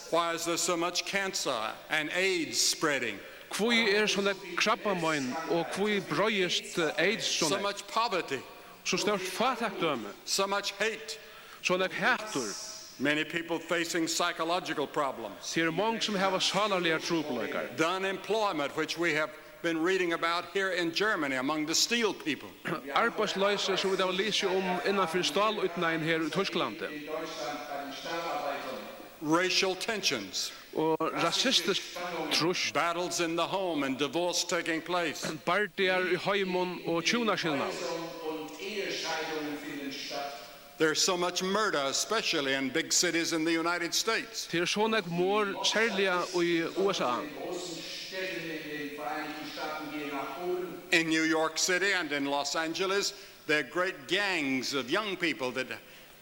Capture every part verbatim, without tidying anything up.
Why is there so much cancer and AIDS spreading? Hví er so nógv krabbamein, og hví breiðist eh, aids so So nógv? Much poverty, So stórt fátækdømi, so much hate, so nógv hatur. Many people facing psychological problems. Tað eru mong sum hava sálarligar trupulleikar. The unemployment, which we have been reading about here in Germany among the steel people. Arbeiðsloysi, sum vit hava lisið um innan fyri stáliðnaðin her í Týsklandi. Racial tensions, Og rasistiskt trýst, battles in the home and divorce taking place. Bardagar í heimum og hjúnaskilnaður. There's so much murder, especially in big cities in the United States. Tað er so nógv morð, serliga í U S A. In New York City and in Los Angeles, there are great gangs of young people that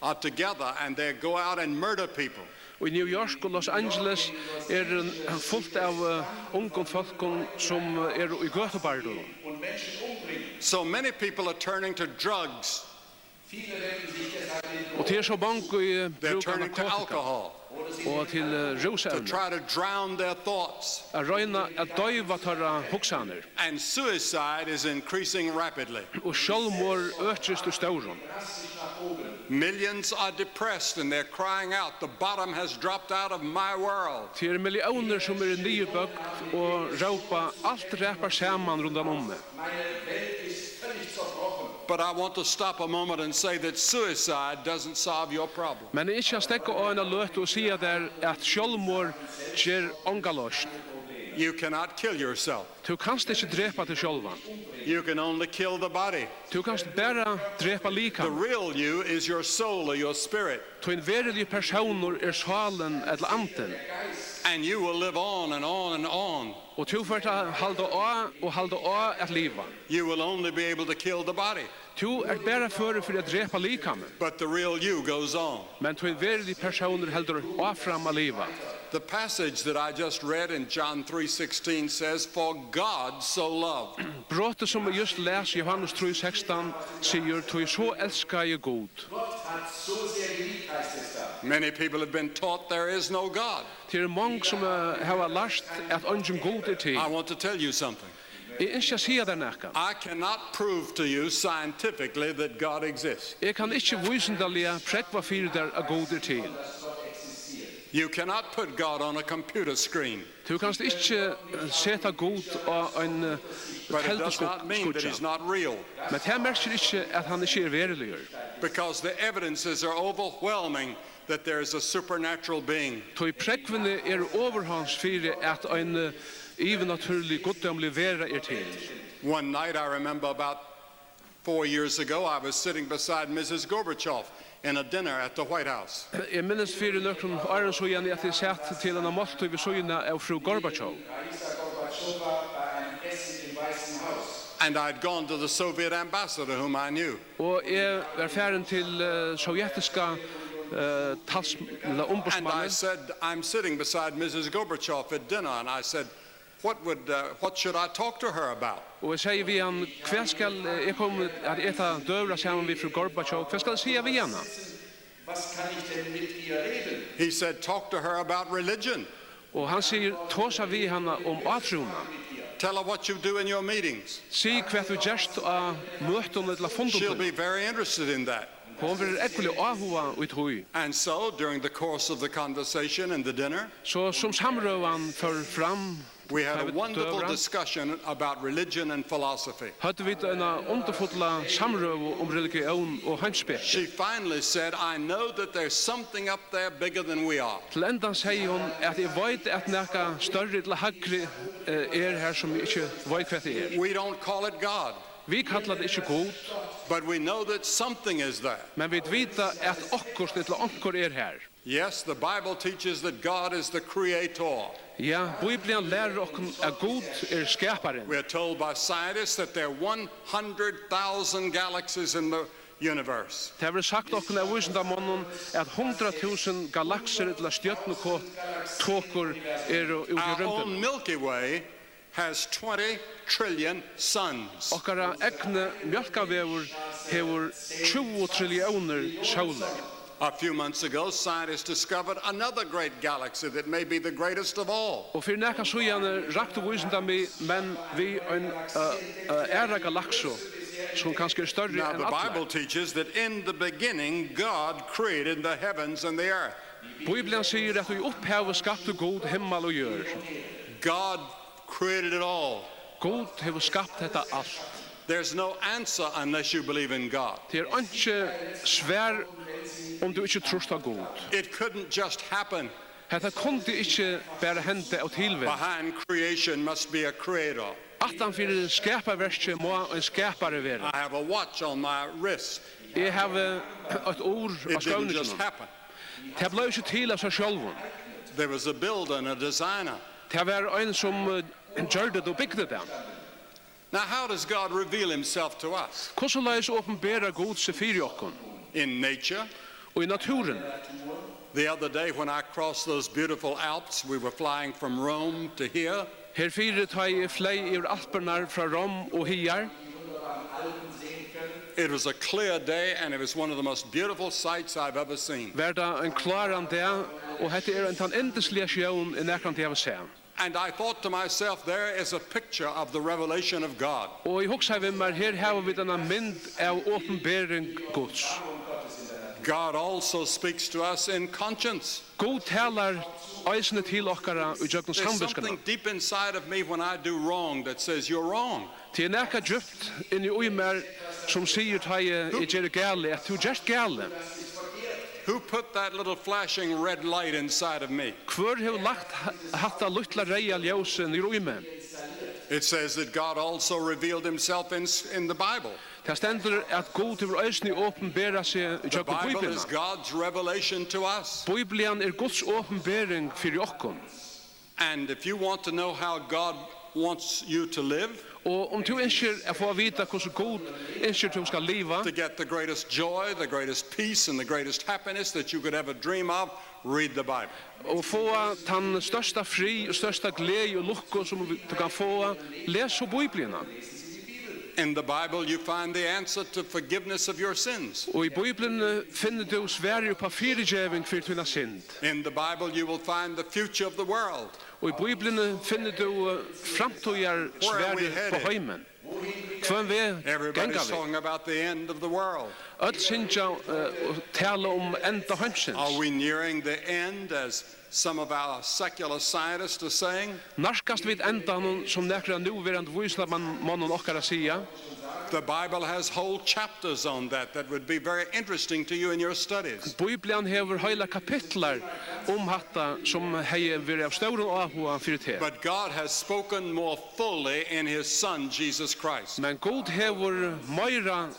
are together and they go out and murder people. Og í New York og Los Angeles er eh, fult av eh, ungum fólkum sum eh, eru í gøtubardaganum. So many people are turning to drugs, Og tað er so mong í they're brúk av turning to narkotika alcohol og til eh, to rúsevni. Try to drown their thoughts. At royna at doyva teirra hugsanir. And suicide is increasing rapidly. Og sjálvmorð økist í stórum. Millions are depressed and they're crying out, "The bottom has dropped out of my world." Tað eru milliónir sum eru niðurbøgd og rópa: "Alt rapar saman rundan um meg." But I want to stop a moment and say that suicide doesn't solve your problem. Men eg ynski at steðga á eina løtu og siga tær at sjálvmorð ger onga loysn. You cannot kill yourself. Tú kanst ikki drepa teg sjálvan. You can only kill the body. Tú kanst bara drepa The likam. Real you is your soul or your spirit. Tín veruligi persónur er sálin ella andin. And you will live on and on and on. Og tú fert at halda á og halda á at liva. You will only be able to kill the body. Tú ert bara førur fyri at drepa likamið, But the real you goes on. Men tín veruligi persónur heldur áfram at liva. The passage that I just read in John three sixteen says, "For God so loved." Brotið sum eg júst las, Jóhannes trý sekstan, sigur: "Tí so elskaði Gud." Gott hat so sehr geliebt, heißt es da. Many people have been taught there is no God. Tað eru mong sum eh, hava lært at eingin Gud er til. I want to tell you something. Eg ynski at siga tær nakað. I cannot prove to you scientifically that God exists. Eg kann ikki vísindaliga prógva fyri tær at Gud er til. You cannot put God on a computer screen. Tú kanst ikki eh, seta Gud á ein eh, But it does not mean that telduskíggja. He's not real. Men tað merkir ikki at hann ikki er veruligur. Because the evidences are overwhelming that there is a supernatural being. Tí prógvini eru ovurháns fyri at ein eh, yvirnatúrlig guddómlig vera er til. One night, I remember about four years ago, I was sitting beside Missus Gorbachev in a dinner at the White House. Eg minnist fyri nøkrum árum síðan at eg sat til eina máltíð við síðuna av frú Gorbachev. Raisa Gorbatschowa bei einem Essen im Weißen Haus. And I'd gone to the Soviet ambassador whom I knew. Og eg var farin til eh, sovjetiska eh, tals, ella And I umboðsmannin. Said, "I'm sitting beside Missus Gorbachev at dinner," and I said, "What would, uh, what should I talk to her about?" Og eg segði við hann: "Hvat skal eh, eg koma at eta døgurða saman við frú Gorbachev? Hvat skal eg siga við hana?" Was kann ich denn mit ihr reden? He said, "Talk to her about religion. Og hann sigur: "Tosa við hana um átrúnað. Tell her what you do in your meetings. Sig hvat tú gerst á møtum ella fundum She'll be tínum. Very interested in that." Hon verður ógvuliga áhugað í tí." And so, during the course of the conversation and the dinner, So sum samrøðan fór fram, we had tá a vit wonderful døgurða, discussion about religion and philosophy. Høvdu vit eina undurfulla samrøðu um religión og heimspeki. She finally said, "I know that there's something up there bigger than we are." Til endan segði hon at: "Eg veit at nakað størri ella hægri eh, er her sum eg ikki veit hvat tað er. We don't call it God, Vit kalla tað ikki Gud, but we know that something is there. Men vit vita at okkurt ella onkur er her." Yes, the Bible teaches that God is the creator. Ja, Bíblian lærir okkum at Gud er skaparin. We are told by scientists that there are one hundred thousand galaxies in the universe. Tað verður sagt okkum av vísindamonnum at hundrað túsund galaksir ella stjørnutokur eru úti í Our own rúmdini. Milky Way has twenty trillion suns. Okkara egni mjólkavegur hevur tjúgu trilliónir sólir. A few months ago, scientists discovered another great galaxy that may be the greatest of all. Og fyri nakað síðani raktu vísindamenn við ein, uh, uh, aðra galaksu, sum kanska er størri Now, enn the Bible allar. Teaches that in the beginning, God created the heavens and the earth. Bíblian sigur, at í upphavi skapti Gud himmal og jørð. God created it all. Gud hevur skapt hetta alt. There's no answer unless you believe in God. Tað er einki svar, um tú ikki trýrt á Gud. It couldn't just happen. Hetta kundi ikki bara henda av tilvild. Behind creation must be a creator. Aftan fyri skaparverkið má ein skapari vera. I have a watch on my wrist. Eg havi eitt ur á skónum. It didn't just happen. Tað bleiv ikki til av sær sjálvum. There was a builder and a designer. Tað var ein, sum, eh, gjørdi tað og bygdi tað. Now, how does God reveal himself to us? Hvussu leiðis opinberar Gud seg fyri okkum? In nature. Og í náttúruni. The other day when I crossed those beautiful Alps, we were flying from Rome to here. Herfyri, tá eg fleyg yvir Alpirnar frá Rom og higar, It was a clear day, and it was one of the most beautiful sights I've ever seen. Var tað ein kláran dag, og hetta er ein tann yndisliga sjón, eg nakrantíð havi sæð. And I thought to myself, "There is a picture of the revelation of God." Og eg hugsaði við mær, her hava vit eina mynd av opinbering Guds. God also speaks to us in conscience. Gud talar eisini til okkara í gjøgnum There's samvitskuna. Something deep inside of me when I do wrong that says, "You're wrong." Tað er nakað djúpt inni í mær, sum sigur, tá eg, eg geri galið, at tú gert galið. Who put that little flashing red light inside of me? Hvør hevur lagt ha-, hatta lítla reyða ljósið niður í meg? It says that God also revealed himself in, in the Bible. Tað stendur, at Gud hevur eisini opinberað seg The gjøgnum Bible is Bíbliuna. God's revelation to us. Bíblian er Guds opinbering fyri okkum. And if you want to know how God wants you to live, Og um tú ynskir at fáa at vita, hvussu Gud ynskir, tú skal liva, to get the greatest joy, the greatest peace, and the greatest happiness that you could ever dream of, read the Bible. Og fáa tann størsta frið og størsta gleði og lukku, sum tú kann fáa, les so Bíbliuna. In the Bible, you find the answer to forgiveness of your sins. Og í Bíbliuni finnur tú svarið upp á fyrigeving fyri tína synd. In the Bible, you will find the future of the world. Og í Bíbliuni finnur tú, eh, framtíðarsvarið upp á heimin. Hvønn veg ganga vit? Everybody's talking about the end of the world. Øll syngja, eh, og tala um enda heimsins. Are we nearing the end, as some of our secular scientists are saying? Nærkast vit endanum, sum nakrir av núverandi vísindamonnum okkara siga? The Bible has whole chapters on that that would be very interesting to you in your studies. Bíblian hevur heilar kapitlar um hatta, sum hevði verið av stórum áhuga fyri teg. But God has spoken more fully in his Son, Jesus Christ. Men Gud hevur meira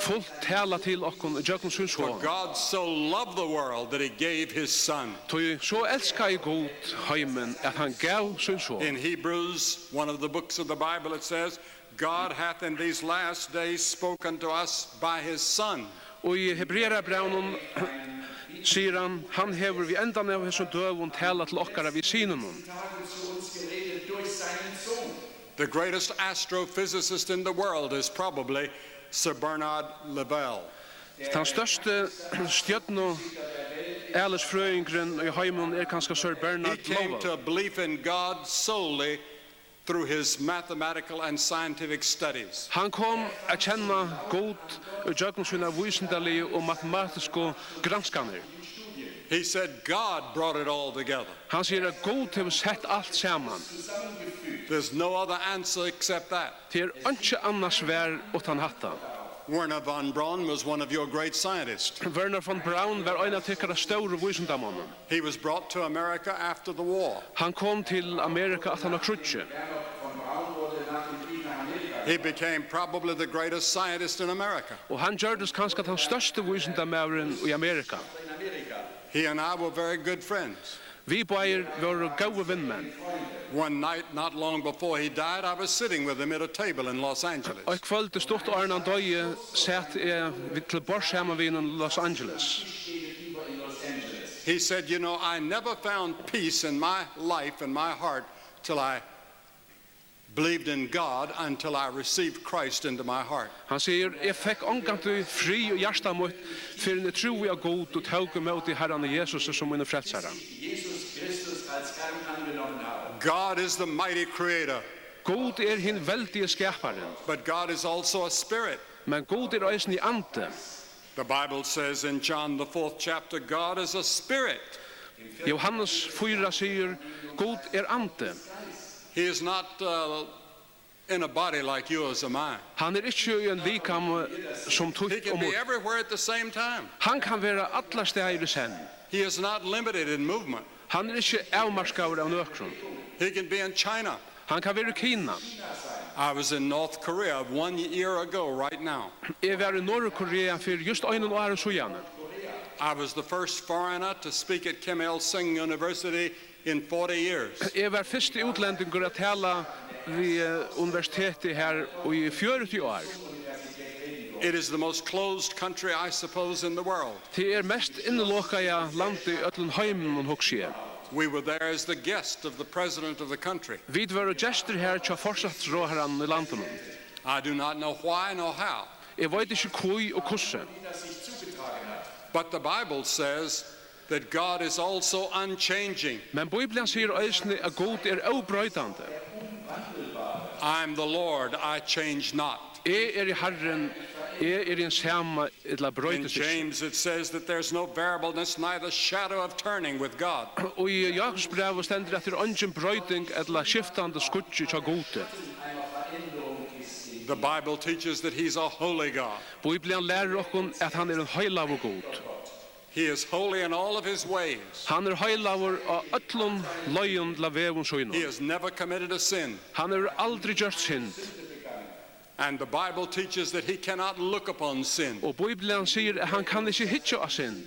fult talað til okkum ígjøgnum sín For Son. God so loved the world that he gave his Son. Tí so elskaði Gud heimin, at hann gav sín Son. In Hebrews, one of the books of the Bible, it says, "God hath in these last days spoken to us by his Son." Og í Hebrearabrævinum sigur hann, hann hevur við endan av hesum døgum talað til okkara við Syninum. The greatest astrophysicist in the world is probably Sir Bernard Lovell. Tann størsti stjørnualisfrøðingurin í heiminum er kanska Sir He Bernard came Lovell. To a belief in God solely through his mathematical and scientific studies. Hann kom at kenna Gud ígjøgnum sínar vísindaligu og matematisku granskanir. He said God brought it all together. Hann sigur, at Gud hevur sett alt saman. There's no other answer except that. Tað er einki annað svar uttan hatta. Wernher von Braun was one of your great scientists. Wernher von Braun var ein av tykkara stóru vísindamonnum. He was brought to America after the war. Hann kom til Amerika aftan á kríggið. He became probably the greatest scientist in America. Og hann gjørdist kanska tann størsti vísindamaðurin í Amerika. He and I were very good friends. Vit báðir vóru góðir vinmenn. One night, not long before he died, I was sitting with him at a table in Los Angeles. Eitt kvøld, stutt áðrenn hann doyði, sat eg við, til borðs saman við honum í Los Angeles. He said, "You know, I never found peace in my life, in my heart, till I believed in God until I received Christ into my heart. Hann sigur: "Eg fekk ongantíð frið í hjarta mítt, fyrr enn eg trúði á Gud og tók ímóti Harran Jesus sum mínum frelsara." Jesus Christus als Herrn angenommen habe. God is the mighty creator, Gud er hin veldigi skaparin, but God is also a spirit. Men Gud er eisini andi. The Bible says in John, the fourth chapter, God is a spirit. Jóhannes fýra sigur: "Gud er andi." He is not, uh, in a body like yours or mine. Hann er ikki í ein likam sum títt og mítt. He can be everywhere at the same time. Hann kann vera allar staðir í senn. He is not limited in movement. Hann er ikki avmarkaður av nøkrum. He can be in China. Hann kann vera í Kina. I was in North Korea one year ago, right now. Eg var í Norðurkorea fyri júst einum ári síðani. I was the first foreigner to speak at Kim Il-sung University in forty years. Eg var fyrsti útlendingur at tala við, eh, universitetið har í fjøruti ár. It is the most closed country, I suppose, in the world. Tað er mest innilokaða landið í øllum heiminum, hugsi eg. We were there as the guest of the president of the country. Vit vóru gestir har hjá forsætisráðharranum í landinum. I do not know why nor how. Eg veit ikki hví og hvussu. But the Bible says that God is also unchanging. Men Bíblian sigur eisini, at Gud er óbroytandi. "I am the Lord, I change not." Eg eri Harrin, eg eri hin sama, ella In broytist ikki. James it says that there's no variableness, neither shadow of turning with God. Og í Jakobsbrævi stendur, at tað er eingin broyting ella skiftandi skuggi hjá Gudi. The Bible teaches that he's a holy God. Bíblian lærir okkum, at hann er ein heilagur Gud. He is holy in all of his ways. Hann er heilagur á øllum leiðum til vegum sínum. He has never committed a sin. Hann hevur aldri gjørt synd. And the Bible teaches that he cannot look upon sin. Og Bíblian sigur, at hann kann ikki hyggja á synd.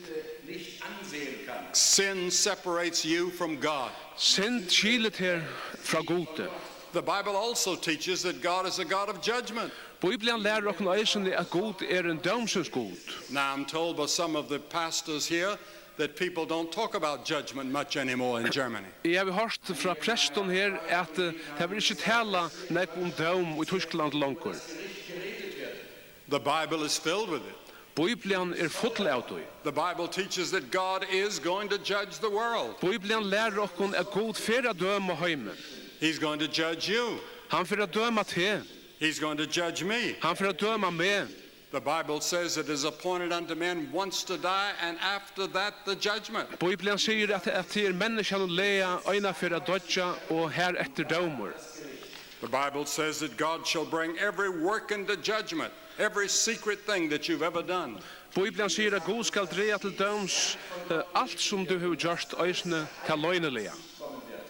Sin separates you from God. Synd skilir teg frá Gudi. The Bible also teaches that God is a God of judgment. Bíblian lærir okkum eisini, at Gud er ein dómsins Gud. Now, I'm told by some of the pastors here that people don't talk about judgment much anymore in Germany. Eg havi hoyrt frá prestum her, at, eh, tað verður ikki talað nógv um dóm í Týsklandi longur. The Bible is filled with it. Bíblian er full av tí. The Bible teaches that God is going to judge the world. Bíblian lærir okkum, at Gud fer at døma heimin. He's going to judge you. Hann fer at døma teg. He's going to judge me. Hann fer at døma meg. The Bible says it is appointed unto men once to die, and after that the judgment. Bíblian sigur, at, at tað er menniskjanum lagað eina ferð at doyggja og hareftir dómur. The Bible says that God shall bring every work into judgment, every secret thing that you've ever done. Bíblian sigur, at Gud skal draga til dóms, eh, alt sum tú hevur gjørt, eisini tað loyniliga.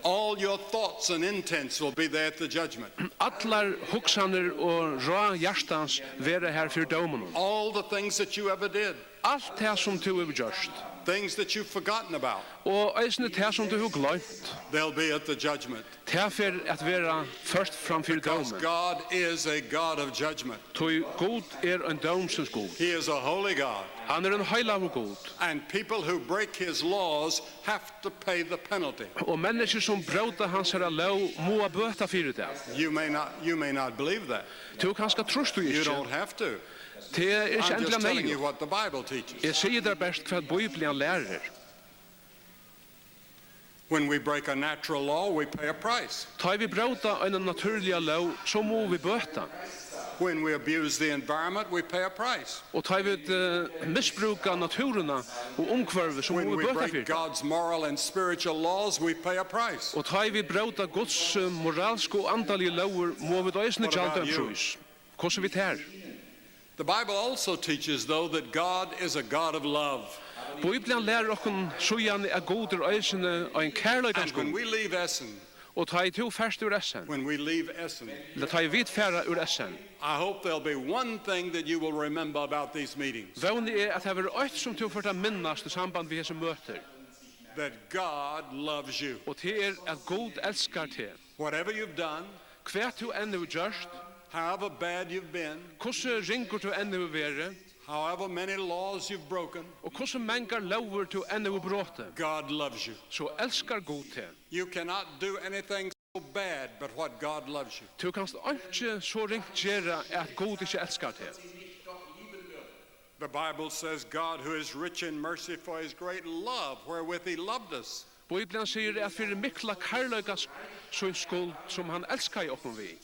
All your thoughts and intents will be there at the judgment. Allar hugsanir og ráð hjartans verða har fyri dóminum. All the things that you ever did, Alt tað sum tú hevur gjørt, things that you've forgotten about, og eisini tað sum tú hevur gloymt, they'll be at the judgment. Tað fer at verða ført fram fyri dómin. Because God is a God of judgment. Tí Gud er ein dómsins Gud. He is a holy God. Hann er ein heilagur Gud. And people who break his laws have to pay the penalty. Og menniskju sum bróta hansara lóg, muga bøta fyri tað. You may not, you may not believe that. Tú kanska trýrt tú You ikki. Don't have to. Tað er ikki I'm just endiliga telling you neyðugt. What the Bible teaches. Eg sigi tær bert, hvat Bíblian lærir. When we break a natural law, we pay a price. Tá ið vit bróta eina natúrliga lóg, so mugu vit bøta. When we abuse the environment, we pay a price. Og tá ið vit, eh, misbrúka náttúruna og umhvørvið, so When mugu we vit bøta break fyri tað. God's moral and spiritual laws, we pay a price. Og tá ið vit bróta Guds, eh, moralsku og andaligu lógir, mugu vit eisini What gjalda about ein you? Prís. Hvussu við tær? The Bible also teaches, though, that God is a God of love. Bíblian lærir okkum síðani, at Gud er eisini ein kærleikans And when Gud. We leave Essen, Og tá ið tú fert úr Essen, when we leave Essen, ella tá ið vit fara úr Essen, I hope there'll be one thing that you will remember about these meetings. Vóni eg, at tað verður eitt, sum tú fert at minnast í samband við hesi møtir. That God loves you. Og tað er, at Gud elskar teg. Whatever you've done, Hvat tú enn hevur gjørt, however bad you've been, hvussu ringur tú enn hevur verið, however many laws you've broken, og hvussu mangar lógir tú enn hevur brotið, God loves you. So elskar Gud teg. You cannot do anything so bad but what God loves you. Tú kanst einki so ringt gera, at Gud ikki elskar teg. The Bible says, "God, who is rich in mercy, for his great love wherewith he loved us." Bíblian sigur, at fyri mikla kærleika sín skuld, sum hann elskaði okkum við.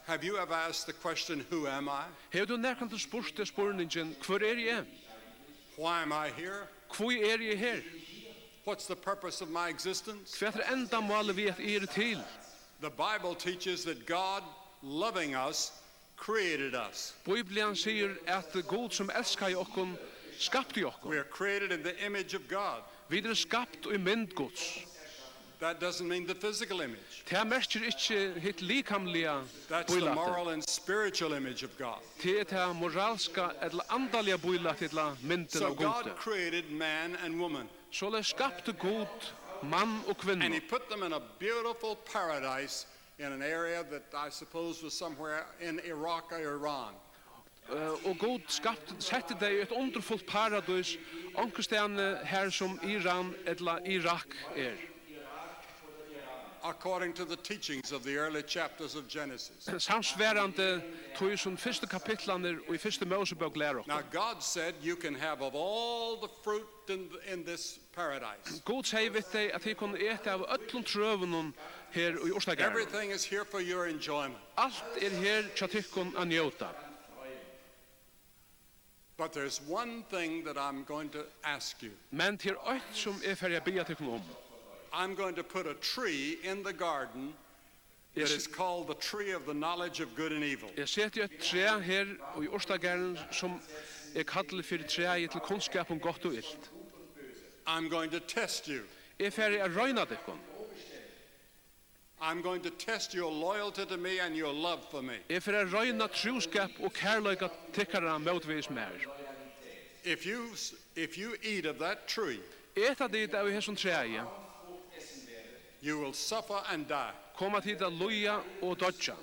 Have you ever asked the question, "Who am I? Hevur tú nakrantíð spurt teg spurningin, hvør eri eg? Why am I here? Hví eri eg her? What's the purpose of my existence?" Hvat er endamálið við, at eg eri til? The Bible teaches that God, loving us, created us. Bíblian sigur, at Gud, sum elskaði okkum, skapti okkum. We are created in the image of God. Vit eru skapt í mynd Guds. That doesn't mean the physical image. Tað merkir ikki hitt likamliga That's the bílætið. Moral and spiritual image of God. Tað er tað moralska ella andaliga bílætið ella myndin So av Gudi. God created man and woman, Soleiðis skapti Gud mann og and he kvinnu. Put them in a beautiful paradise in an area that I suppose was somewhere in Iraq or Iran. Eh, og Gud skapti, setti tey í eitt undurfult paradís, onkustaðni har sum Iran ella Irak er. According to the teachings of the early chapters of Genesis. Samsvarandi tí sum fyrstu kapitlarnir í fyrstu Mósebók læra okkum. Now, God said, "You can have of all the fruit in, in this paradise." Gud segði við tey, at tey kunnu eta av øllum trøunum her í urtagarðinum. Everything is here for your enjoyment. Alt er her hjá tykkum at njóta. But there's one thing that I'm going to ask you. Men tað er eitt, sum eg fari at biðja tykkum um. I'm going to put a tree in the garden Eg that s- is called the tree of the knowledge of good and evil. Eg seti eitt træ her í urtagarðinum, sum eg kalli fyri træið til kunnskap um gott og ilt. I'm going to test you. Eg fari at royna tykkum. I'm going to test your loyalty to me and your love for me. Eg fari at royna trúskap og kærleika tykkara mótvegis mær. If you, s- if you eat of that tree, Eta tit av hesum træi, you will suffer and die. Koma tit at líða og doyggja.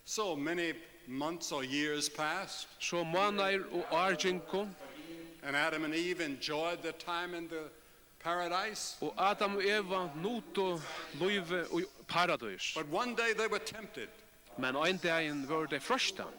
So many months or years passed, So mánaðir og ár gingu, and Adam and Eve enjoyed their time in the paradise. Og Adam og Eva nutu lívið í paradís. But one day they were tempted, Men ein dagin vóru tey freistað,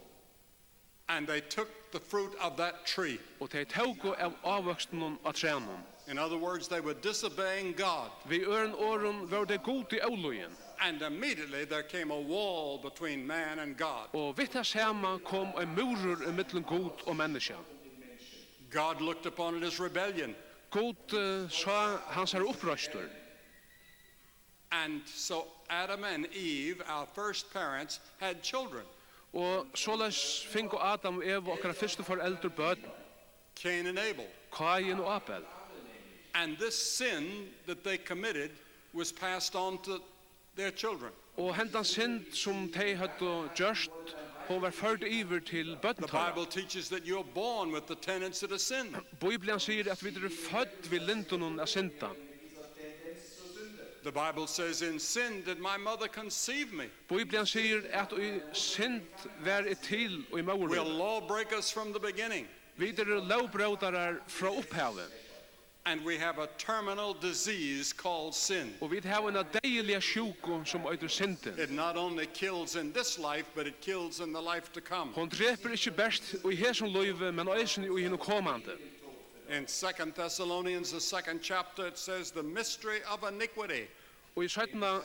and they took the fruit of that tree. Og tey tóku av ávøkstinum á trænum. In other words, they were disobeying God. Við øðrum orðum vóru tey Gudi ólýðin. And immediately there came a wall between man and God. Og við tað sama kom ein múrur ímillum Gud og menniskja. God looked upon it as rebellion. Gud eh, sá hansara uppreistur. And so Adam and Eve, our first parents, had children, Og soleiðis fingu Adam og Eva, okkara fyrstu foreldur, børn, Cain and Abel. Káin og Abel. And this sin that they committed was passed on to their children. Og hendan synd, sum tey høvdu gjørt, hon var førd yvir til børn The teirra. Bible teaches that you're born with the tendency to sin. Bíblian sigur, at vit eru fødd við lyndunum at synda. The Bible says, "In sin did my mother conceive me." Bíblian sigur, at í synd var eg til í We're móðurlívi. Lawbreakers from the beginning. Vit eru lógbrótarar frá upphavi. And we have a terminal disease called sin. Og vit hava eina deyðiliga sjúku, sum eitur syndin. It not only kills in this life, but it kills in the life to come. Hon drepur ikki bert í hesum lívi, men eisini í hinum komandi. In Second Thessalonians, the second chapter, it says, "The mystery of iniquity." Og í seinna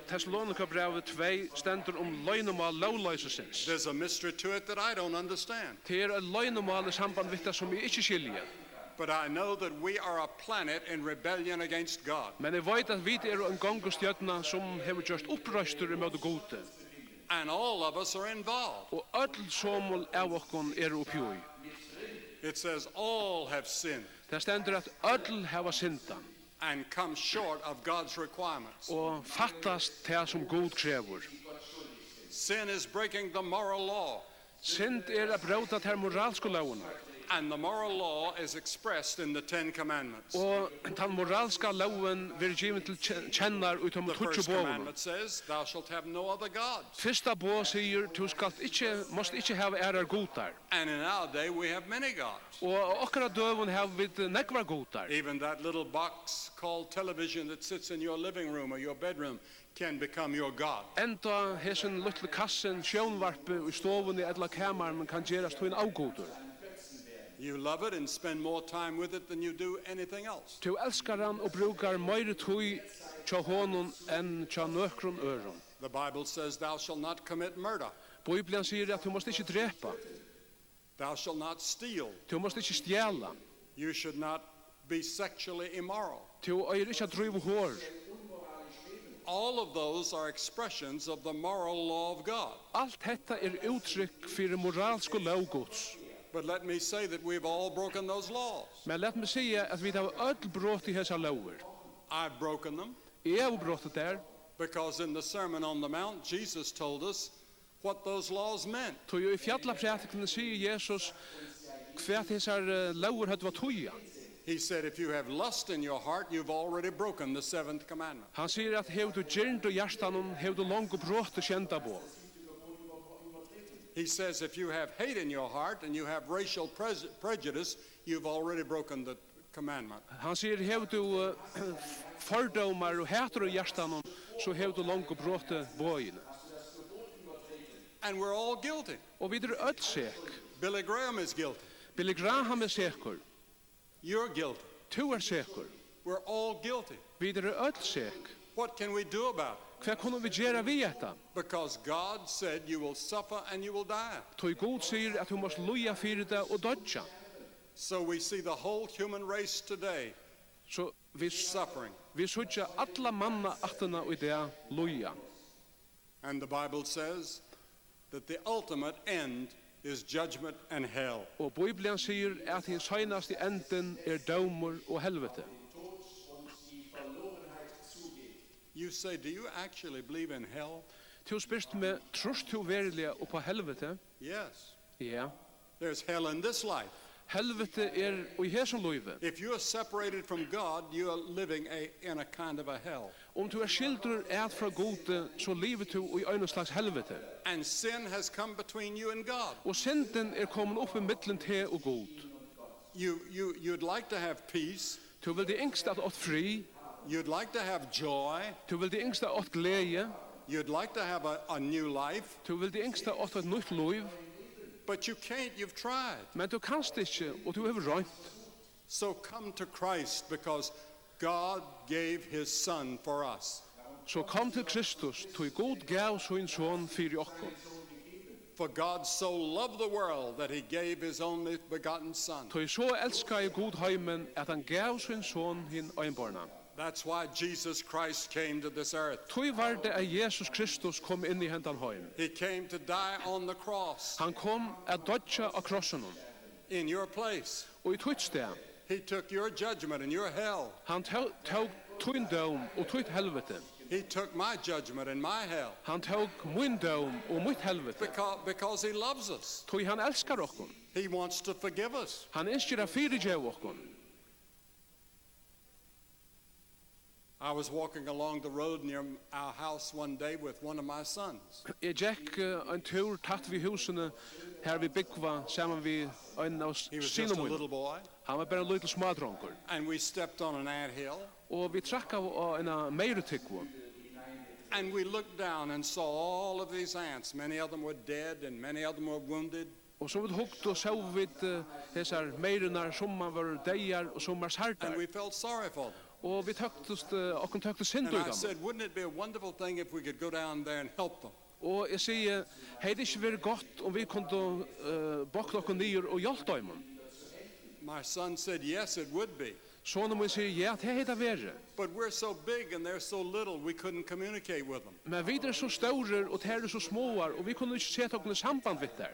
Tessalonikabrævi tvey stendur um loynumál lógloysisins. There's a mystery to it that I don't understand. Tað er eitt loynumál í samband við tað, sum eg ikki skilji. But I know that we are a planet in rebellion against God. Men eg veit, at vit eru ein gongustjørna, sum hevur gjørt uppreistur ímóti Gudi. And all of us are involved. Og øll somul av okkum eru uppi í. It says all have sinned Tað stendur, at øll hava syndað and come short of God's requirements. Og fattast tað, sum Gud krevur. Sin is breaking the moral law. Synd er at bróta tær moralsku lógirnar. And the moral law is expressed in the Ten Commandments. Og tann moralska lógin verður givin til kje- kjennar í teimum The tíggju first boðunum. Commandment says, "Thou shalt have no other gods." Fyrsta boð sigur, tú skalt ikki, mást ikki hava aðrar gudar. And in our day, we have many gods. Og á okkara døgum hava vit nógvar gudar. Even that little box called television that sits in your living room or your bedroom can become your god. Enda hesin lítli kassin, sjónvarpið í stovuni ella kamarinum, kann gerast tín avgudur. You love it and spend more time with it than you do anything else. Tú elskar hann og brúkar meiri tíð hjá honum enn hjá nøkrum øðrum. The Bible says, "Thou shalt not commit murder. Bíblian sigur at tú mást ikki drepa, Thou shalt not steal. Tú mást ikki stjala, You should not be sexually immoral." Tú eigur ikki at dríva hor. All of those are expressions of the moral law of God. Alt hetta er úttrykk fyri moralsku lóg Guds. But let me say that we've all broken those laws. Men lat meg siga at vit hava øll brotið hesar lógir. I've broken them Eg havi brotið tær, because in the Sermon on the Mount, Jesus told us what those laws meant. Tí í fjallaprædikuni sigur Jesus hvat hesar eh, lógir høvdu at týða. He said, "If you have lust in your heart, you've already broken the seventh commandment." Hann sigur at hevur tú girnd í hjartanum, hevur tú longu brotið sjeynda boð. He says, "If you have hate in your heart and you have racial pres- prejudice, you've already broken the commandment." Hann sigur, hevur tú eh, fordómar og hatur í hjartanum, so hevur tú longu brotið boðini. And we're all guilty. Og vit eru øll sek. Billy Graham is guilty. Billy Graham er sekur. You're guilty. Tú ert sekur. We're all guilty. Vit eru øll sek. What can we do about it? Hvat kunnu vit gera við hetta? Because God said, "You will suffer and you will die." Tí Gud sigur at tú mást líða fyri tað og doyggja. So we see the whole human race today So vit, suffering. Vit síggja alla mannaættina í dag líða. And the Bible says that the ultimate end is judgment and hell. Og Bíblian sigur at hin seinasti endin er dómur og helviti. You say, "Do you actually believe in hell?" Tú spyrst meg, trýrt tú veruliga upp á helviti? Yes. Ja. There's hell in this life. Helviti er í hesum lívi. If you are separated from God, you are living a, in a kind of a hell. Um tú er skildur at frá Gudi, so livir tú í einum slags helviti. And sin has come between you and God. Og syndin er komin upp í millum teg og Gud. You, you, you'd like to have peace. Tú vildi ynskt at átt frið. You'd like to have joy. Tú vildi ynskt at átt gleði. You'd like to have a, a new life. Tú vildi ynskt at átt eitt nýtt lív. But you can't. You've tried. Men tú kanst ikki, og tú hevur roynt. So come to Christ because God gave his son for us. So kom til Kristus, tí Gud gav sín son fyri okkum. For God so loved the world that he gave his only begotten son. Tí so elskaði Gud heimin, at hann gav sín son hin einborna. That's why Jesus Christ came to this earth. Tí var tað, at Jesus Kristus kom inn í hendan heim. He came to die on the cross Hann kom at doyggja á krossinum in your place. og í títt stað. He took your judgment and your hell. Hann tó-, tók tín dóm og títt helviti. He took my judgment and my hell. Hann tók mín dóm og mítt helviti. Because, because he loves us. Tí hann elskar okkum. He wants to forgive us. Hann ynskir at fyrigeva okkum. I was walking along the road near our house one day with one of my sons. Eg gekk eh, ein túr tætt við húsini, har vit búgva, saman við ein av s- He was just synum a mínum. Little boy. Hann var bara ein lítil smádrongur. And we stepped on an ant hill. Og vit trakkaðu á eina meyrutúgvu. And we looked down and saw all of these ants. Many of them were dead and many of them were wounded. Og sum vit hugdu, sóu vit eh, hesar meyrurnar, summar vóru deyðar og summar And særdar. We felt sorry for them. Og vit tóktust, eh, okkum tóktust synd And í I teimum. Said, "Wouldn't it be a wonderful thing if we could go down there and help them?" Og eg sigi, hevði tað ikki verið gott um vit kundu uh, bokta okkum niður og hjálpt teimum? My son said, "Yes, it would be. Sonur mín sigur, ja, tað hevði tað verið. But we're so big and they're so little, we couldn't communicate with them." Men vit eru so stórir og tær eru so smáar og vit kunnu ikki seta okkum í samband við tær.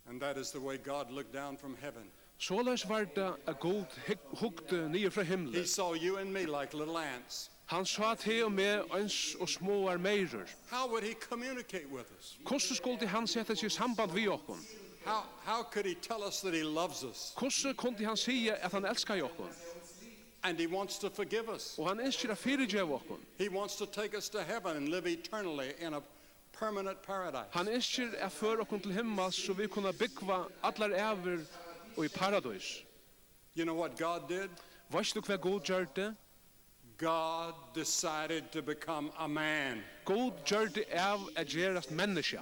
And that is the way God looked down from heaven. Soleiðis var tað, at Gud hygg- hugdi niður frá himli. He saw you and me like little ants. Hann sá teg og meg eins og smáar meyrur. How would he communicate with us? Hvussu skuldi hann seta seg í samband við okkum? How, how could he tell us that he loves us? Hvussu kundi hann siga, at hann elskaði okkum? And he wants to forgive us. Og hann ynskir at fyrigeva okkum. He wants to take us to heaven and live eternally in a permanent paradise. Hann ynskir at føra okkum til himmals, so vit kunnu búgva allar ævir í paradís. You know what God did? Veitst tú, hvat Gud gjørdi? God decided to become a man. Gud gjørdi av at gerast menniskja.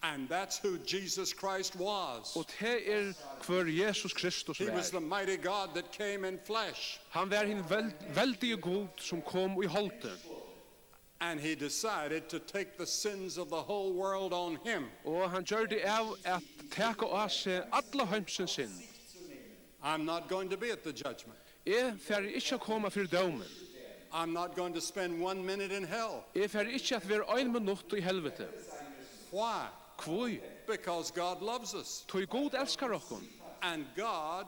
And that's who Jesus Christ was. Og tað er, hvør Jesus Kristus var. He was the mighty God that came in flesh. Hann var hin veld-, veldigi Gud, sum kom í holdi. And he decided to take the sins of the whole world on him. Og hann gjørdi av at taka á seg alla heimsins synd. I'm not going to be at the judgment. Eg fari ikki at koma fyri dómin. I'm not going to spend one minute in hell. Eg fari ikki at vera ein minutt í helviti. Why? Hví? Because God loves us. Tí Gud elskar okkum. And God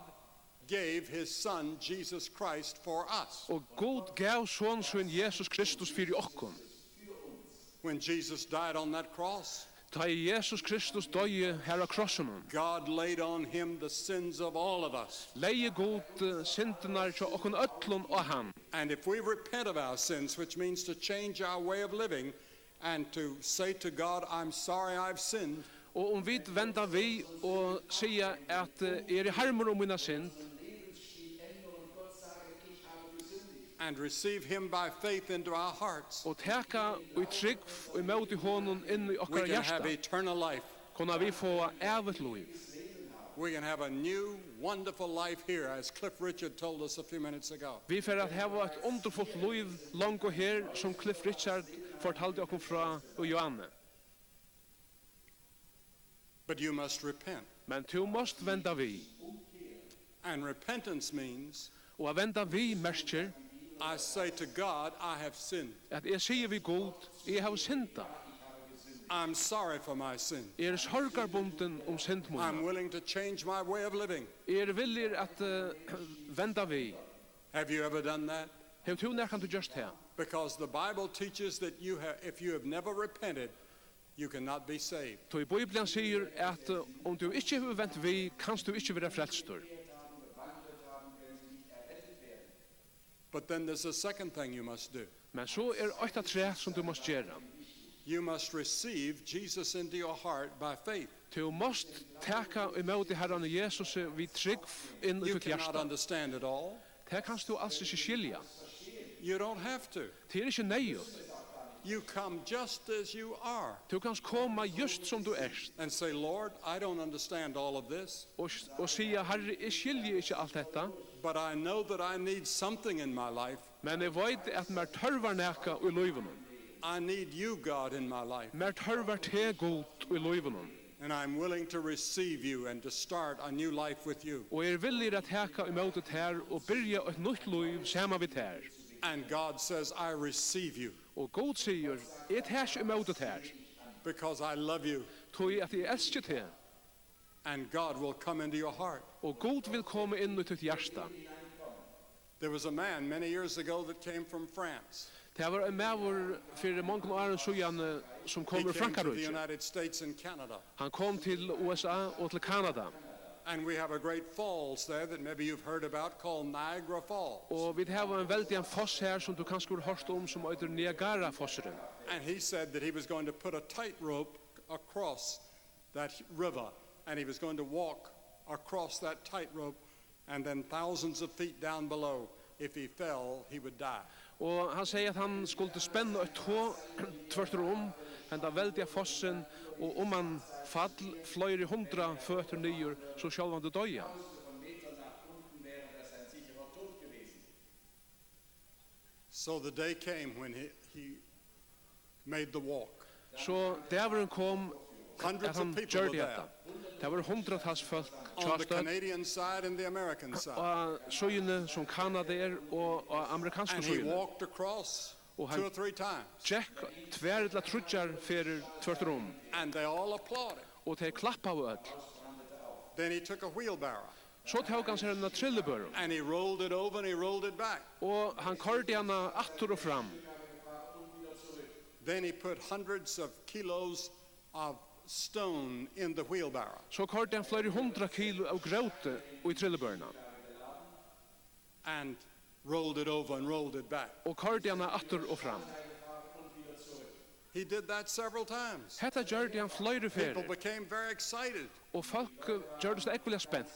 gave his son Jesus Christ for us. Og Gud gav son sín Jesus Kristus fyri okkum. When Jesus died on that cross, tá ið Jesus Kristus doyði har á krossinum, God laid on him the sins of all of us. Legði Gud, eh, syndirnar hjá okkum øllum á hann. And if we repent of our sins, which means to change our way of living, and to say to God, "I'm sorry I've sinned," Og um vit venda við og siga at, eh, eg eri harmur um mína synd, and receive him by faith into our hearts, og taka í trúgv ímóti honum inn í we okkara can have hjarta, eternal life. Kunnu vit fáa ævigt lív. We can have a new, wonderful life here, as Cliff Richard told us a few minutes ago. Vit fara at hava eitt undurfult lív longu her, sum Cliff Richard fortaldi okkum frá í Johanne. But you must repent. Men tú mást venda við. And repentance means, og at venda við merkir, I say to God, "I have sinned." At eg sigi við Gud, "Eg havi syndað." I'm sorry for my sin. Eg eri sorgarbundin um synd mína. I'm willing to change my way of living. Eg eri villigur at, eh, venda við. Have you ever done that? Hevur tú nakrantíð gjørt tað? Because the Bible teaches that you have, if you have never repented, you cannot be saved. Tí Bíblian sigur at, eh, um tú ikki hevur vent við, kanst tú ikki vera frelstur. But then there's a second thing you must do. Men so er eitt afturat sum tú mást gera. You must receive Jesus into your heart by faith. Tú mást taka ímóti Harranum Jesusi við trúgv inn í títt hjarta. You cannot understand it all. Tað kanst tú als ikki skilja. You don't have to. Tað er ikki neyðugt. You come just as you are. Tú kanst koma júst sum tú ert. And say, "Lord, I don't understand all of this." Og, og siga, "Harri, eg skilji ikki alt hetta." But I know that I need something in my life. Men eg veit at mær tørvar nakað í lívinum. I need you, God, in my life. Mær tørvar teg, Gud, í lívinum. And I'm willing to receive you and to start a new life with you. Og eg eri villigur at taka ímóti tær og byrja eitt nýtt lív saman við tær. And God says, "I receive you." Og Gud sigur, "Eg taki ímóti tær." Because I love you. Tí at eg elski teg. And God will come into your heart. Og Gud vil koma inn í títt hjarta. There was a man many years ago that came from France. Tað var ein maður fyri mongum árum síðani, eh, sum kom úr Frankaríki. He came to the United States and Canada. Hann kom til U S A og til Kanada. And we have a great falls there that maybe you've heard about called Niagara Falls. Og vit hava ein veldigan foss her, sum tú kanska hevur hoyrt um, sum eitur Niagarafossurin. And he said that he was going to put a tightrope across that river, and he was going to walk across that tightrope, and then thousands of feet down below, if he fell, he would die. Og hann segði, at hann skuldi spenna eitt tog tvørtur um henda veldiga fossin, og um hann fall fleiri hundrað føtur niður, so sjálvandi doyði hann. So the day came when he, he made the walk. So dagurin kom, at hann gjørdi hetta. Hundreds of people were there. Tað vóru hundraðtals fólk hjá stødd. On the Canadian side and the American side. Á síðuni sum Kanada er og á amerikansku síðuni. And he walked across two or three times. Og hann gekk tvær ella tríggjar ferðir tvørtur um. And they all applauded. Og tey klappaðu øll. Then he took a wheelbarrow. So tók hann sær eina trillubøru, and he rolled it over and he rolled it back. Og hann koyrdi hana aftur og fram. Then he put hundreds of kilos of stone in the wheelbarrow. So koyrdi hann fleiri hundrað kilo av gróti í trillubøruna. And rolled it over and rolled it back. Og koyrdi hana aftur og fram. He did that several times. Hetta gjørdi hann fleiri ferðir. People became very excited. Og fólk eh, gjørdust ógvuliga spent.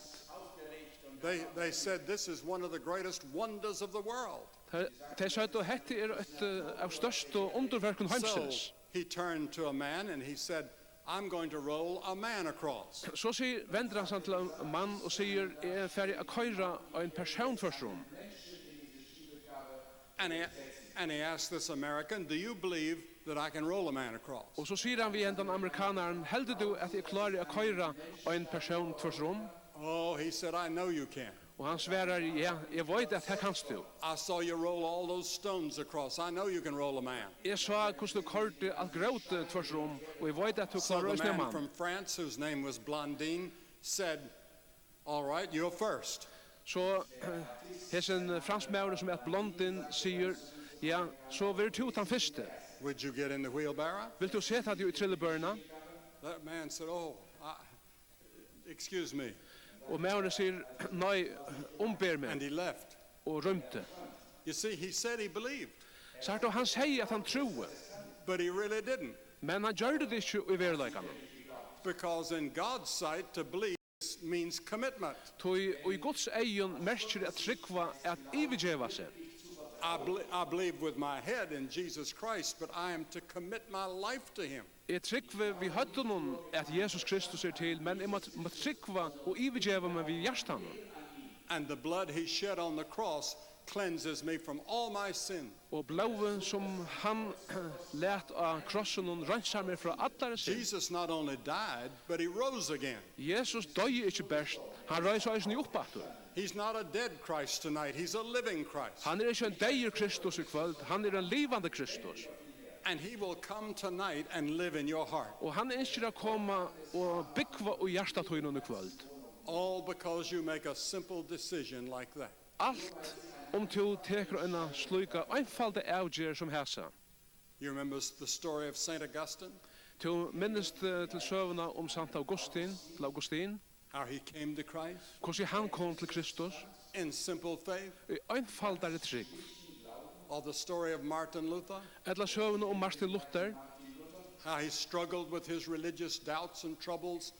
They, they said, "This is one of the greatest wonders of the world." Tey, tey søgdu, hetta er eitt eh, av størstu undurverkum heimsins. So he turned to a man and he said, "I'm going to roll a man across." So sigur, vendir hann seg til ein mann og sigur, eg fari at koyra ein persón tvørtur um. And he, and he asked this American, "Do you believe that I can roll a man across?" Og so sigur hann við hendan amerikanaran, heldur tú at eg klári at koyra ein persón tvørtur um? Oh, he said, "I know you can. Og hann svarar, ja, eg veit at tað kanst tú. I saw you roll all those stones across. I know you can roll a man." Eg sá hvussu tú koyrdi alt grótið tvørtur um, og eg veit at tú So klárar the eisini ein man mann. From France, whose name was Blondin, said, "All right, you're first. So hesin fransmaðurin sum æt Blondin sigur, ja, so verður tú tann fyrsti. Would you get in the wheelbarrow?" Vilt tú seta teg í trillubøruna? That man said, "Oh, I, excuse me," Og maðurin sigur, nei, umber and meg, he left. Og rýmdi. You see, he said he believed, Sært tú, hann segði at hann trúði, but he really didn't. Men hann gjørdi tað ikki í veruleikanum. Because in God's sight, to believe means commitment. Tí í Guds eygum merkir at trúgva at yvirgeva seg. I, bel I believe with my head in Jesus Christ, but I am to commit my life to Him. Eg trúgvi við høvdinum at Jesus Kristus er til, men eg má, má trúgva og yvirgeva meg við hjartanum. And the blood He shed on the cross cleanses me from all my sin. Og blóðið sum hann læt á krossinum reinsar meg frá allari synd. Jesus not only died, but He rose again. Jesus doyði ikki bert, hann reis eisini upp aftur. He's not a dead Christ tonight, He's a living Christ. Hann er ikki ein deyður Kristus í kvøld, hann er ein livandi Kristus. And He will come tonight and live in your heart. Og hann ynskir at koma og búgva í hjarta tínum í kvøld. All because you make a simple decision like that. Alt um tú tekur eina slíka einfalda avgerð sum hasa. You remember the story of Saint Augustine? Tú minnist eh, til søguna um Santa Augustin, til Augustin, How he came to Christ hvussu hann kom til Kristus in simple faith? Í einfaldari trúgv. Or the story of Martin Luther? Ella søguna um Martin Luther, How he struggled with his religious doubts and troubles,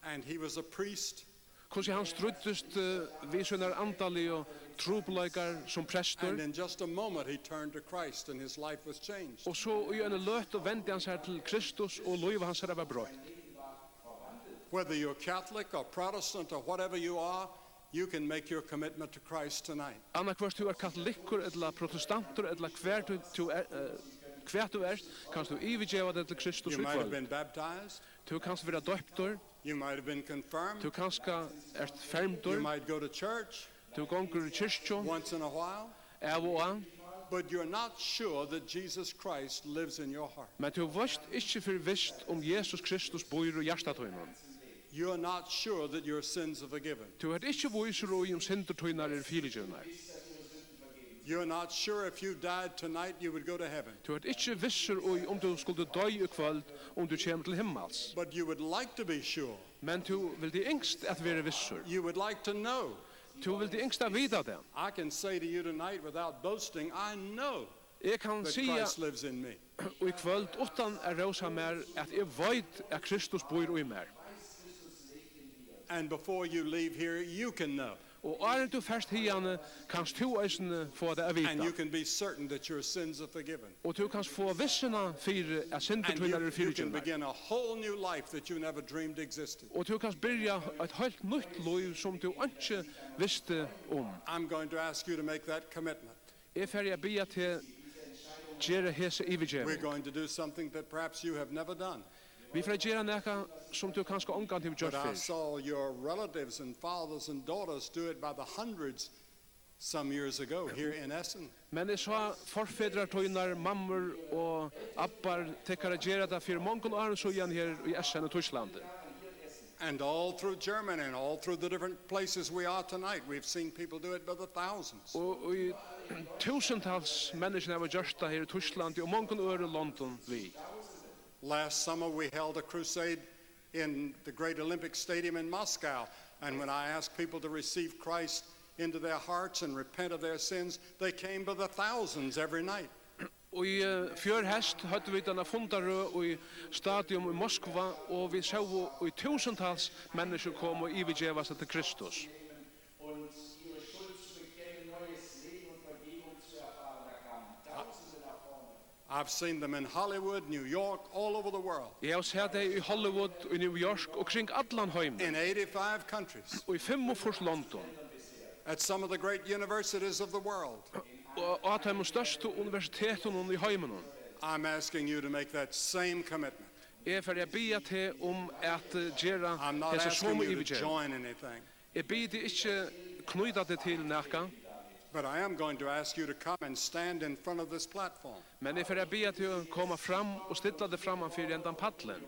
and he was a priest. Hvussu hann stríddist eh, við sínar andaligu trupulleikar sum prestur. And in just a moment, he turned to Christ and his life was changed. Og so í eini løtu vendi hann sær til Kristus og lív hansara var broytt. Whether you're Catholic or Protestant or whatever you are, you can make your commitment to Christ tonight. Annaðhvørt tú ert katolikkur ella protestantur ella hvar tú, tú er, eh, hvat tú ert, kanst tú yvirgeva teg til Kristus You í might have kvøld. Been baptized, Tú kanst vera doyptur, you might have been confirmed. Tú kanska ert You fermdur, might go to church tú gongur í kirkju once in a while, av og á, but you're not sure that Jesus Christ lives in your heart. Men tú veitst ikki fyri vist um Jesus Kristus býr í hjarta tínum. You're not sure that your sins are forgiven. Tú ert ikki vísur í um syndir tínar eru fyrigivnar. You're not sure if you died tonight you would go to heaven. Tú ert ikki vissur í um tú skuldi doyð í kvøld, um tú kemur til himmals. But you would like to be sure. Men tú vildi ynskt at vera vissur. You would like to know. Tú vildi ynskt at vita tað. I can say to you tonight without boasting, I know Eg kann that siga Christ lives in me. Í kvøld uttan at rósa mær at eg veit at Kristus býr í mær. And before you leave here, you can know. Og áðrenn tú fert hiðani, kanst tú eisini fáa tað at And you vita. Can be certain that your sins are forgiven. Og tú kanst fáa vissuna fyri at syndir And you, tínar eru you can fyrigivnar. Begin a whole new life that you never dreamed existed. Og tú kanst byrja eitt heilt nýtt lív sum tú einki visti um. I'm going to ask you to make that commitment. Eg fari at biðja teg gera hesa We're yvirgeving. Going to do something that perhaps you have never done. Vit fara at gera nakað sum tú kanska ongantíð hevur gjørt But I fyrr. Saw your relatives and fathers and daughters do it by the hundreds some years ago here in Essen. Men eg sá forfedrar tínar, mammur og abbar tykkara gera tað fyri mongum árum síðan her í Essen í Týsklandi. And all through Germany and all through the different places we are tonight, we've seen people do it by the thousands. Og í túsundtals menniskjur hava gjørt tað her í Týsklandi og mongum øðrum londum við. Last summer we held a crusade in the great Olympic Stadium in Moscow, and when I asked people to receive Christ into their hearts and repent of their sins, they came by the thousands every night. Og í eh, fjør heyst høvdu vit eina fundarøð í stadion í Moskva, og vit sóu í túsundtals menniskjur koma og yvirgeva seg til Kristus. Und ihre Schuld zu bekennen, neues Leben und Vergebung zu erfahren. Da kamen Tausende nach vorne. I've seen them in Hollywood, New York, all over the world. Eg havi sæð tey í Hollywood, í New York og kring allan heimin. In eighty-five countries. Og í fimmogfýrs londum. At some of the great universities of the world. Og á teimum størstu universitetunum í heiminum. I'm asking you to make that same commitment. Eg fari at biðja teg um at eh, gera I'm not hesa asking somu you to yvirgeving. Join anything. Eg biði teg ikki knýta teg til nakað, But I am going to ask you to come and stand in front of this platform men eg fari at biðja teg um at koma fram og stilla teg framman fyri hendan pallin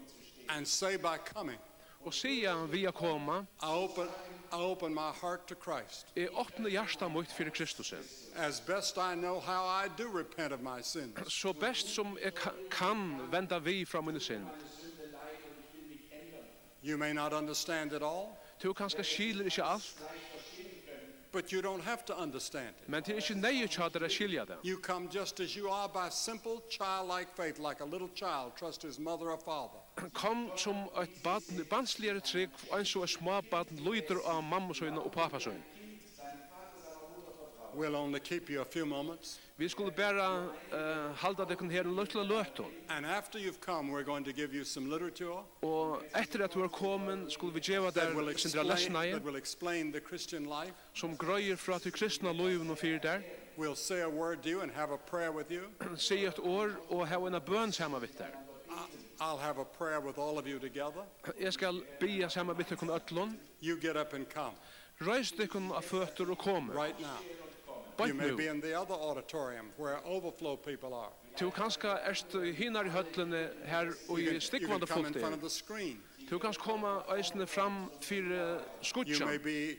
and say by coming, og siga við at koma: I open, I open my heart to Christ. Eg opni hjarta mítt fyri Kristusi. As best I know how, I do repent of my sins. So best sum eg ka- kann venda við frá míni synd. You may not understand it all, Tú kanska skilur ikki alt, but you don't have to understand it. Men tað er ikki neyðugt hjá tær at skilja tað. You come just as you are by simple childlike faith, like a little child trusts his mother or father. Kom sum eitt barn í barnsligari trúgv, eins og eitt smábarn lítur á mammu sína og pápa sín. We'll only keep you a few moments. Vit skulu bara uh, halda tykkum her eina lítla løtu. And after you've come, we're going to give you some literature. Og eftir at tú er komin, skulu vit geva tær eitt sindur av lesnaði, that will explain the Christian life, sum greiðir frá tí kristna lívinum fyri tær. We'll say a word to you and have a prayer with you. Sig eitt orð og hav eina bøn saman við tær. I'll have a prayer with all of you together. Eg skal biðja saman við tykkum øllum. You get up and come. Reis tykkum á føtur og komið. Right now. Beint nú. You may be in the other auditorium where overflow people are. Tú kanska ert í hinari høllini, har ið stúgvandi fult er. Tú kanst koma eisini fram fyri skíggjan. You may be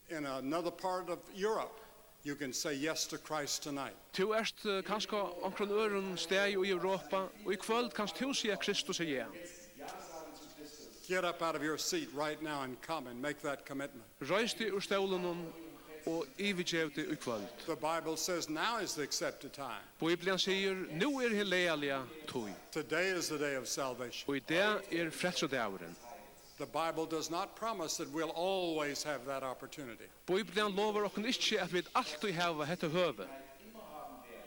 in another part of Europe. You can say yes to Christ tonight. Tú ert eh, kanska á onkrum øðrum staði í Europa, og í kvøld kanst tú siga Kristusi ja. Get up out of your seat right now and come and make that commitment. Reis teg úr stólinum og yvirgev teg í kvøld. The Bible says now is the accepted time. Bíblian sigur, nú er hin lagaliga tíð. Today is the day of salvation. Og í dag er frelsudagurin. The Bible does not promise that we'll always have that opportunity. Bíblian lovar okkum ikki, at vit altíð hava hetta høvið.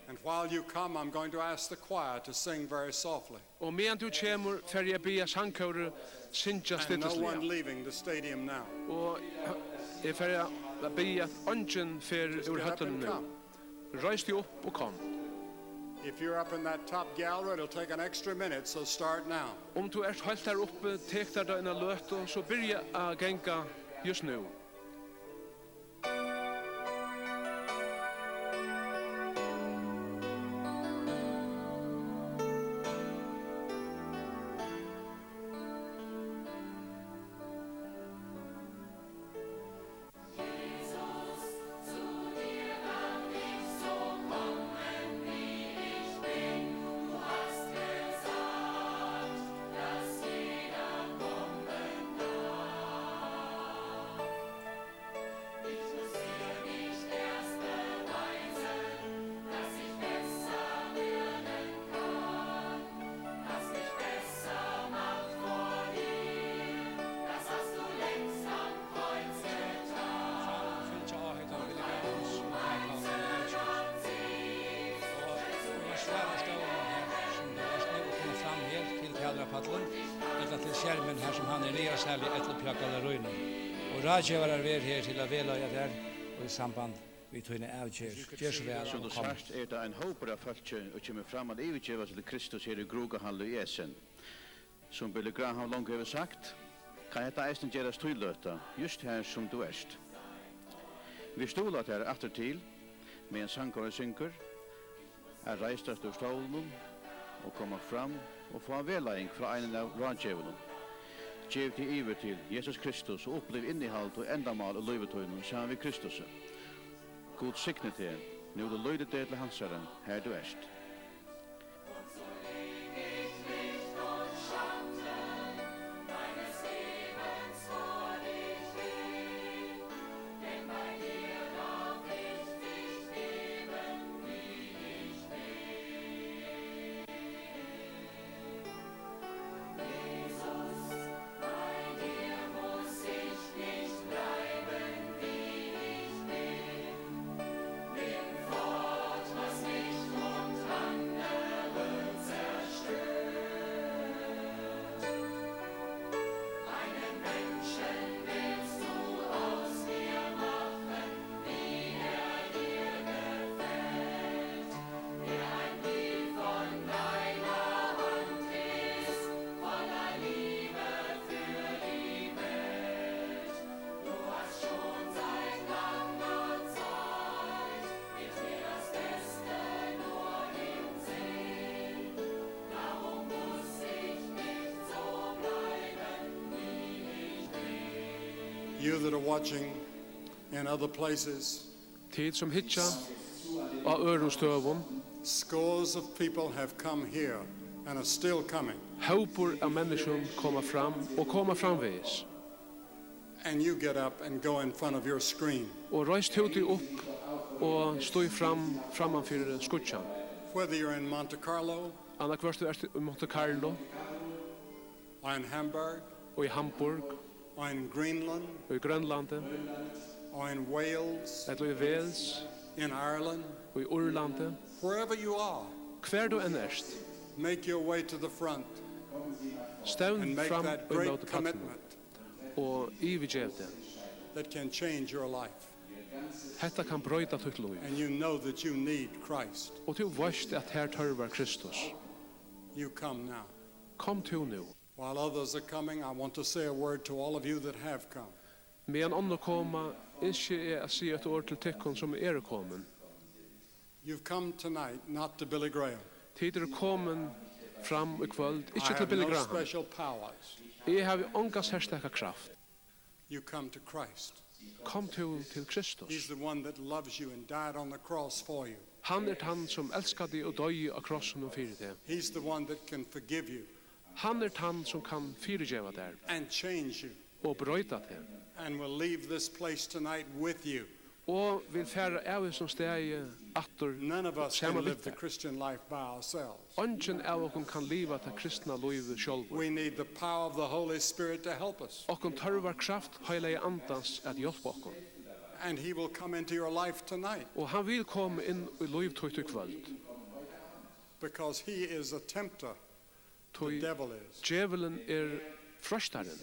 And while you come, I'm going to ask the choir to sing very softly. Og meðan tú kemur, fari eg at biðja sangkórið syngja stillisliga. And no one leaving the stadium now. Og eg fari at biðja, at eingin fer úr høllini nú. Reis teg upp og kom. If you're up in that top gallery, it'll take an extra minute, so start now. Um tú ert heilt har uppi, tek tað eina løtu, so byrja at ganga júst nú. Fylgja áheitanum Billy Grahams og taka hann til ítrótt. Og tú mást svara stólinum her, sum tú ert nú, og koma fram her til talarapallin, ella til skermin her, sum hann er niðast her, ella uppi á gallerínum. Og ráðgevarar verða her til at vegleiða tær í samband við tína avgerð. Ger so væl og kom. Sum tú sært, er tað ein hópur av fólki, ið kemur fram at yvirgeva seg til Kristus her í Grugahalli í Essen. Sum Billy Graham longu hevur sagt, kann hetta eisini gerast tín løta, júst har sum tú ert. Vit stuðla tær aftur til, meðan sangkórin syngur, at reisa teg úr stólinum og koma fram og fáa vegleiðing frá einum av ráðgevarunum. Gev teg yvir til Jesus Kristus og uppliv innihald og endamál í lívi tínum saman við Kristusi. Gud signi teg, nú tú lítur teg til Hansara, har tú ert. You that are watching in other places, Tit sum hyggja á øðrum støðum, scores of people have come here and are still coming. Hópur av menniskjum koma fram og koma framvegis. And you get up and go in front of your screen. Og reis tú teg upp og stíg fram framman fyri skíggjan. Whether you're in Monte Carlo, Annaðhvørt tú ert í Monte Carlo, or in Hamburg, og í Hamburg, or in Greenland, og í Grønlandi, or in Wales, ella í Wales, in Ireland, og í Írlandi, wherever you are, hvar tú enn ert, make your way to the front stevn and make fram that í great móti pallinum commitment og yvirgev teg. That can change your life. Hetta kann broyta títt lív. And you know that you need Christ. Og tú veitst at tær tørvar Kristus. You come now. Kom tú nú. While others are coming, I want to say a word to all of you that have come. Meðan onnur koma, ynski eg at siga eitt orð til tykkum, sum eru komin. You've come tonight not to Billy Graham. Tit eru komin fram í kvøld, ikki til Billy Graham. I have no special powers. Eg havi onga serstaka kraft. You come to Christ. Kom tú til Kristus. He's the one that loves you and died on the cross for you. Hann er tann, sum elskaði og doyði á krossinum fyri teg. He's the one that can forgive you. Hann er tann, sum kann fyrigeva tær and change you og broyta teg. And will leave this place tonight with you. Og vil fara av hesum staði aftur saman við tær. None of us can live the Christian life by ourselves. Eingin av okkum kann liva tað kristna lívið sjálvur. We need the power of the Holy Spirit to help us. Okkum tørvar kraft Heilaga Andans at hjálpa okkum. And he will come into your life tonight. Og hann vil koma inn í lív títt í kvøld. Because he is a tempter. Tí djevulin er freistarin.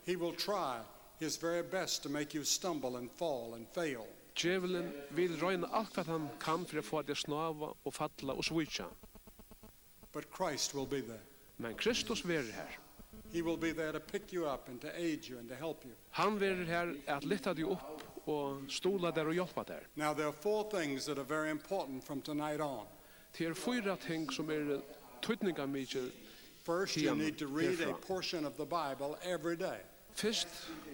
He will try his very best to make you stumble and fall and fail. Djevulin vil royna alt, hvat hann kann, fyri at fáa teg at snáva og falla og svíkja. But Christ will be there. Men Kristus verður har. He will be there to pick you up and to aid you and to help you. Hann verður har at lyfta teg upp og stuðla tær og hjálpa tær. Now, there are four things that are very important from tonight on. Tað eru fýra ting, sum eru týdningarmikil. First, you need to read a portion of the Bible every day. Fyrst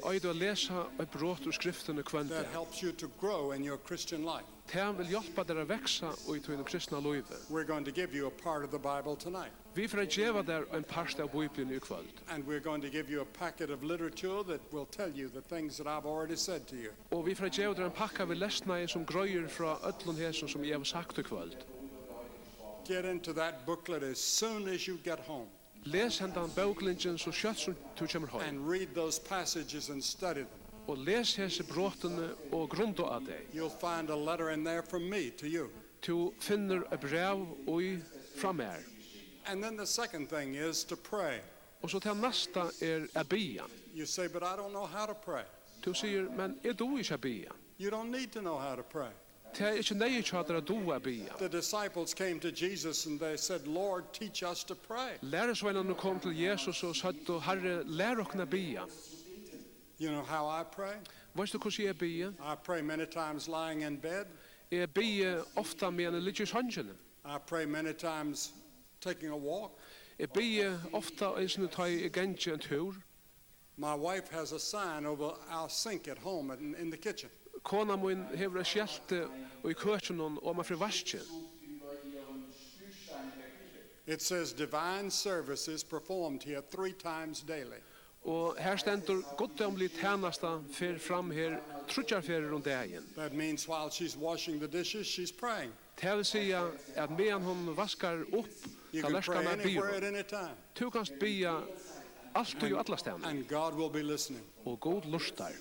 eigur tú at lesa eitt brot úr Skriftini hvønn dag. That helps you to grow in your Christian life. Tað vil hjálpa tær at vaksa í tínum kristna lívi. We're going to give you a part of the Bible tonight. Vit fara at geva tær ein part av Bíbliuni í kvøld. And we're going to give you a packet of literature that will tell you the things that I've already said to you. Og vit fara at geva tær ein pakka við lesnaði, sum greiðir frá øllum hesum, sum eg havi sagt í kvøld. Get into that booklet as soon as you get home. Les hendan bóklingin so skjótt sum tú kemur heim. And read those passages and study them. Og les hesi brotini og grunda á tey. You'll find a letter in there from me to you. Tú finnur eitt bræv í frá mær. And then the second thing is to pray. Og so tað næsta er at biðja. You say, "But I don't know how to pray." Tú sigur, "Men eg dugi ikki at biðja." You don't need to know how to pray. Tað er ikki neyðugt hjá tær at duga at biðja. The disciples came to Jesus and they said, "Lord, teach us to pray." Lærisveinarnir komu til Jesus og søgdu, "Harri, lær okkum at biðja." You know how I pray? Veitst tú, hvussu eg biði? I pray many times lying in bed. Eg biði ofta, meðan eg liggi í songini. I pray many times taking a walk. Eg biði ofta eisini, tá eg gangi ein túr. My wife has a sign over our sink at home and in the kitchen. Kona mín hevur eitt skelti í køkinum oman fyri vaskið. It says, "Divine service is performed here three times daily." Og har stendur: "Guddómlig tænasta fer fram her tríggjar ferðir um dagin." That means while she's washing the dishes, she's praying. Tað vil siga, at meðan hon vaskar upp tallerkarnar, biður hon. You can pray anywhere at any time. Tú kanst biðja altíð og allastaðni. And God will be listening. Og Gud lurtar.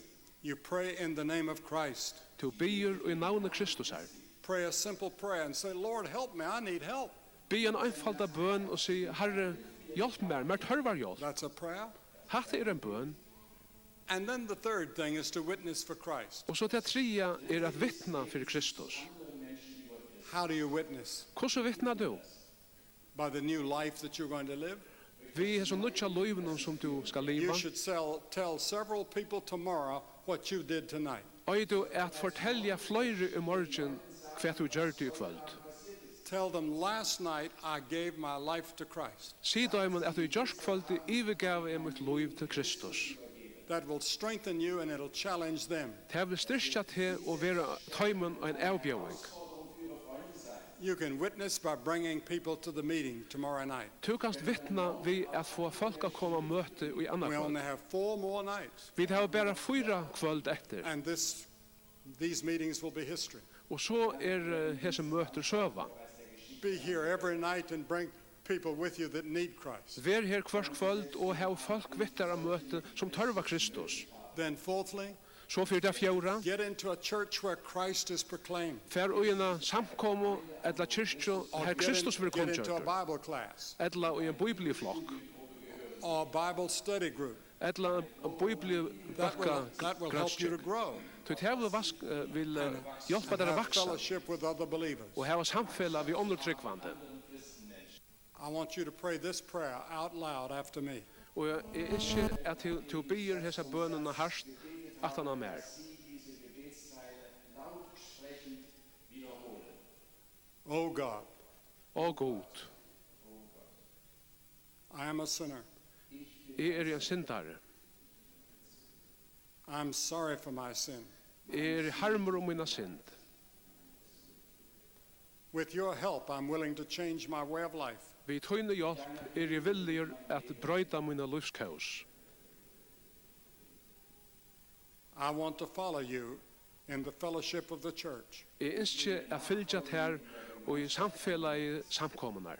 You pray in the name of Christ. Tú biður í navni Kristusar. Pray a simple prayer and say, "Lord, help me, I need help." Biðja ein einfalda bøn og sig: "Harri, hjálp mær, mær tørvar hjálp." That's a prayer. Hatta er ein bøn. And then the third thing is to witness for Christ. Og so tað triðja er at vitna fyri Kristus. How do you witness? Hvussu vitnar tú? By the new life that you're going to live. Við hesum nýggja lívinum sum tú skal liva. You should sell, tell several people tomorrow what you did tonight. Eigur tú at fortelja fleiri í morgin hvat tú gjørdi í kvøld. Tell them, "Last night I gave my life to Christ." Sig teimum, at í gjárkvøldið yvirgav eg mítt lív til Kristus. That will strengthen you and it'll challenge them. Tað vil styrkja teg og vera teimum ein avbjóðing. You can witness by bringing people to the meeting tomorrow night. Tú kanst vitna við at fáa fólk at koma á møti í annað kvøld. We only have four more nights. Vit hava bara fýra kvøld eftir. And this, these meetings will be history. Og so er, eh, hesi møtir søga. Be here every night and bring people with you that need Christ. Ver her hvørt kvøld og hav fólk við tær á møti sum tørva Kristus. Then fourthly, so fyri tað fjórða, get into a church where Christ is proclaimed. Far í eina samkomu ella kirkju, har Kristus verður kunngjørdur. Or get in, get into a Bible class. Ella í ein bíbliuflokk. Or a Bible study group. Ella ein bíbliubólkagransking. That will, that will help you to grow. Tí tað vil vask-, eh, vil, eh, hjálpa tær at vaksa. And have fellowship with other believers. Og hava samfelag við onnur trúgvandi. I want you to pray this prayer out loud after me. Og eg ynski, at tú, tú biður hesa bønina hart aftan á mær. Oh God, Ó Gud, I am a sinner. Eg eri ein syndari. I'm sorry for my sin. Eg eri harmur um mína synd. With your help, I'm willing to change my way of life. Við tíni hjálp eri eg villigur at broyta mína lívskós. I want to follow you in the fellowship of the church. Eg ynski at fylgja tær í samfelagi samkomunnar.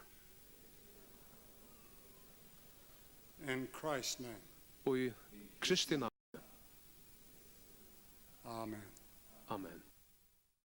In Christ's name. Í Kristi navni. Amen. Amen.